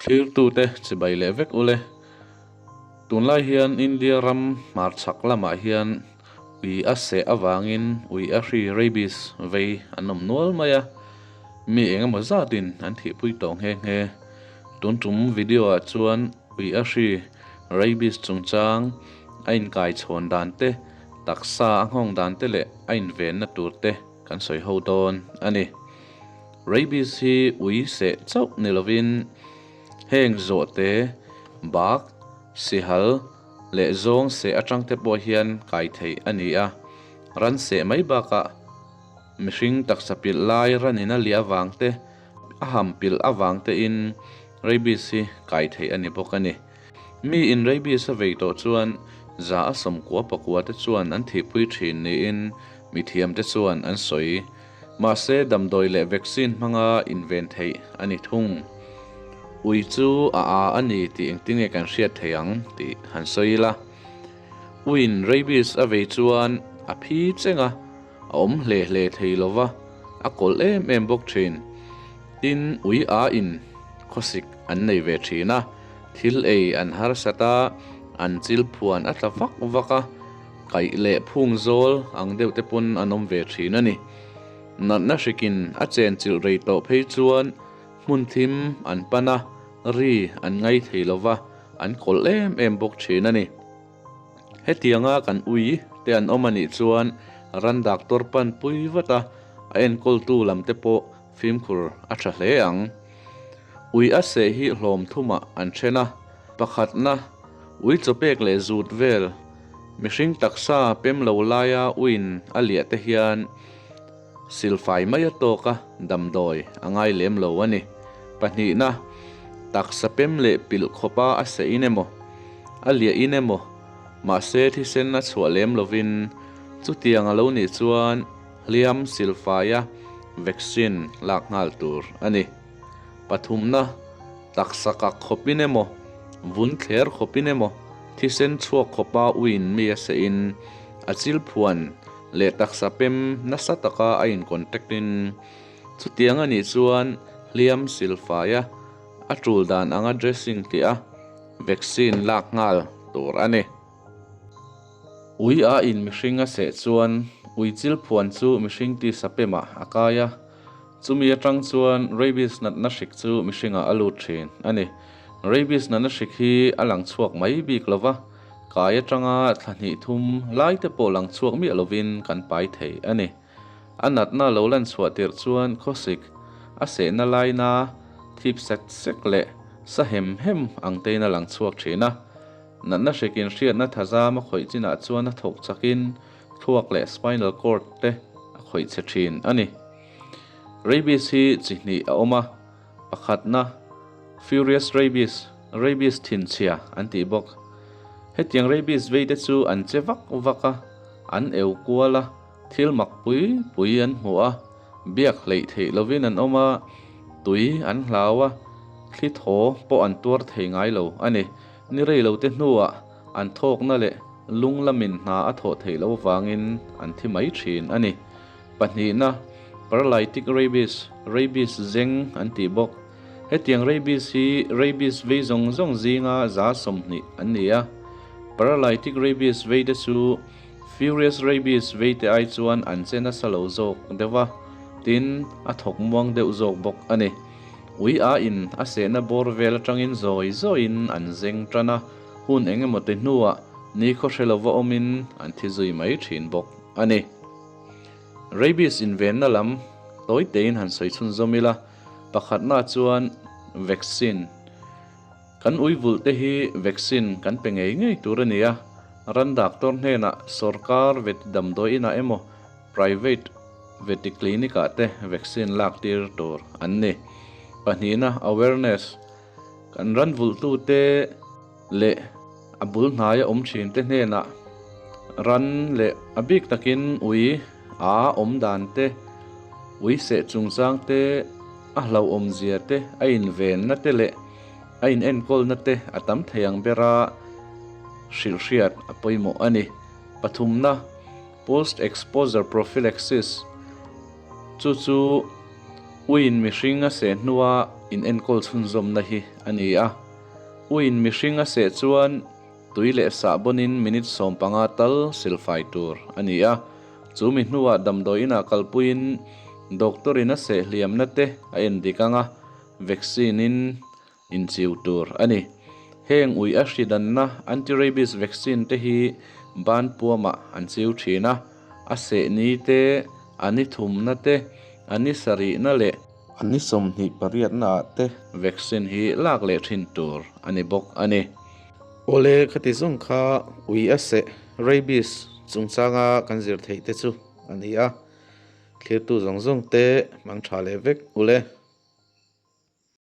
Thlirtute chibai leh vek ule. Tunlai hian India ram hmarchhak lamah hian ui a seh avangin ui a hri rabies vei an awm nual mai a, mi eng emaw zatin an thihpui tawh nghe nghe. Tun tum video ah chuan ui a hri rabies chungchang a inkai chhawn dan te, taksa a nghawng dan te leh a invenna tur te kan sawi ho dawn a ni. Rabies hi ui seh chauh ni lovin heng zawhte, bak, sihal leh zawng seh atang te pawh hian kai theih a ni a. Ran seh mai bakah mihring taksa pilh lai ranin a liah avang te, a ham pilh avang tein rabies hi kai theih a ni bawk a ni. Mi in rabies a vei tawh chuan 199 te chuan an thihpui thin niin mithiam te chuan an sawi. Mahse damdawi leh vaccine hmanga inven theih a ni thung. Ui chu a a a ni tih engtinge kan hriat thei ang tih han sawi ila. Uiin rabies a vei chuan a phi cheng a, a awm hle hle thei lova, a kawlh em em bawk thin. Tin, ui a in khawsik an nei ve thin a, thil ei an harsat a, an chil phuan a tla vak vak a, Kaih leh phung zawl ang deuh te pawn an awm ve thin a ni. Natna hrikin a chen chilh rei tawh phei chuan hmun thim an pan a, ri an ngai thei lo va, an kawlh em em bawk thin a ni. Hetianga kan ui te an awm a nih chuan ran doctor pan pui vat a, a enkawltu lam te pawh fimkhur a tha hle ang. Ui a seh hi hlawm thumah an then a, pakhatna ui chawpek leh zut vel, Mihring taksa pem lo laia uin a liah te hian silfai mai a tawk a, damdawi a ngai lem lo a ni. Pahnihna, taksa pem leh pilh khawpa a seh in emaw, a liah in emaw, mahse thisen a chhuah lem lovin chutiang a lo nih chuan hliam silfaia vaccine lak nghal tur a ni. Pathumna, Taksa kak khawpin emaw, vun thler khawpin emaw, thisen chhuak khawpa uiin mi a seh in, a chil phuan leh taksa pem nasa taka a in contact in, chutiang a nih chuan hliam silfaia a tul dan anga dressing tih a vaccine lak nghal tur a ni. Ui a in mihring a seh chuan ui chil phuan chu mihring tisa pemah a kai a, Chumi atang chuan rabies natna hrik chu mihringah a lut thin a ni. Rabies natna hrik hi a lang chhuak mai bik lo va, kai atanga thla hnih thum lai te pawh lang chhuak miah lovin kan pai thei a ni. A natna lo lan chhuah tirh chuan khawsik, a sehna laina thip sek sek leh sa hem hem ang tein a lang chhuak thin a. Natna hrikin hriatna thazam a khawih chinah chuan a thawk chakin thluak leh spinal cord te a khawih chhe thin a ni. Rabies hi chi hnih a awm a, pakhatna Furious Rabies, Rabies thinchhia an tih bawk. Hetiang rabies vei te chu an che vak vak a, an eu kual a, thil mak pui pui an hmu a, biak hleih theih lovin an awm a, tui an hlau a, thli thaw pawh an tuar thei ngai lo a ni. Ni rei lo te hnuah an thawkna leh lung lamin hna a thawh theih loh avangin an thi mai thin a ni. Pahnihna, Paralytic rabies, rabies zeng an tih bawk. Hetiang rabies hi rabies vei zawng zawng zinga 20% an ni a. Paralytic rabies vei te chu furious rabies vei te ai chuan an che nasa lo zawk deuh a, tin a thawk muang deuh zawk bawk a ni. Ui a in a sehna bawr vel atangin zawi zawiin an zeng tan a, hun eng emaw te hnuah nikhaw hre lova awmin an thi zui mai thin bawk a ni. Rabies invenna lam tawi tein han sawi chhunzawm ila, pakhatna chuan vaccine. Kan ui vulh te hi vaccine kan pe ngei ngei tur a ni a, ran doctor hnenah sawrkar veti damdawi inah emaw private veti clinic ah te vaccine lak tir tur an ni. Pahnihna awareness, kan ran vulhtute leh a bul hnaia awm thin te hnenah ran leh a bik takin ui a awm dan te, ui seh chungchang te, a hlauhawm zia te, a invenna te leh a inenkawlna te a tam thei ang bera hrilhhriat a pawimawh a ni. Pathumna, Post Exposure Prophylaxis, chu chu uiin mihring a seh hnua inenkawl chhunzawmna hi a ni a. Uiin mihring a seh chuan tui leh sahbawnin minute 15 tal silfai tur a ni a. Chu mi hnuah damdawi inah kalpuiin doctor in a seh hliamna te a endik ang a, vaccine in inchiu tur a ni. Heng ui a hri danna anti-rabies vaccine te hi ban puamah an chiu thin a, a seh ni te, a ni thumna te, a ni sarihna leh a ni 28 ah te vaccine hi lak leh thin tur a ni bawk a ni. Awle khati zawng kha ui a seh rabies chungchanga kan zir theih te chu a ni a, thlirtu zawng zawng te hmang tha leh vek ule.